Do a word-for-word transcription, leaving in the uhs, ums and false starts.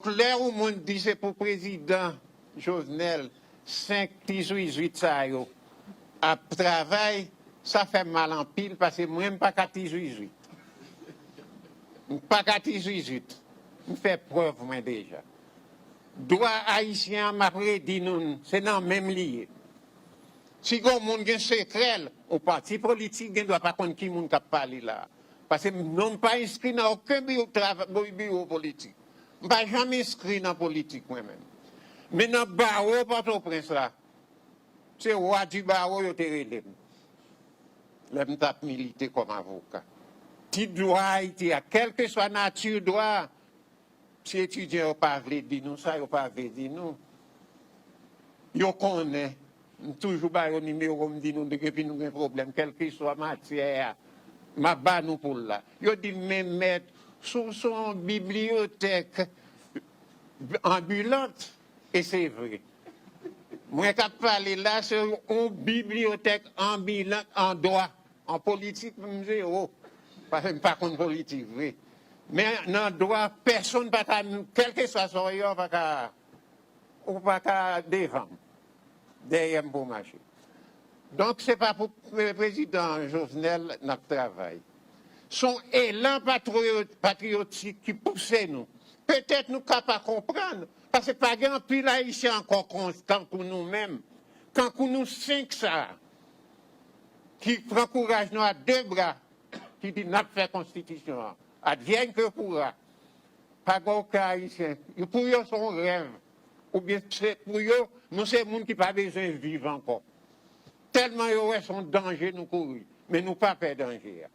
Lè yon moun di se pou prezidan Jovenel senk ti zuizwit sa yo ap travay, sa fè m mal anpil, paske mwen m pa ka ti zuizwit. M pa ka ti zuizwit. M fè prèv mwen deja. Dwa ayisyen an, m ap redi nou, se nan men m li ye. Si gon moun gen sekrè l, yon pati politik gen dwa pa konn ki moun k ap pale la. Paske non m pa enskri nan okenn biwo, trava- biwo politik. M pa janm enskri nan politik mwen menm. Men nan bawo Pòtoprens la, se wa di bawo yo te rele m. Lè m t ap milite kòm avoka. Ti dwa Ayiti a, kèlkeswa nati dwa a, si etidyan yo pa vle di nou sa, yo pa vle di nou. Yo konnen, m toujou ba yo nimewo m, di nou depi nou gen pwoblèm, kèlkeswa matyè a, m ap ba nou pou l la. Yo di m, men mèt, sou se yon bibliyotèk anbilant, e se vre. Mwen k ap pale la, se yon bibliyotèk anbilant an dwa. An politik, m zewo. Paske m pa konn politik vre. Men nan dwa, pèsonn pa ka, kèlkeswa sa w ye, w pa ka, ou pa ka devan m, dèyè m pou w mache. Donk, se pa pou pre- prezidan Jovenel n ap travay. Se yon elan patriyo- patriyotik ki pouse nou. Petèt nou ka pa konprann, paske pa gen anpil Ayisyen ankò kon- tankou nou menm, tankou nou senk sa a, ki pran kouraj nou a de bra, ki di n ap fè konstitisyon an. Advienne que pourra. Pa gen okenn Ayisyen. Pou yo, se yon rèv. Oubyen se pou yo, nou se moun ki pa bezwen viv ankò. Tèlman yo wè se yon danje nou kouri. Men nou pa pè danje a.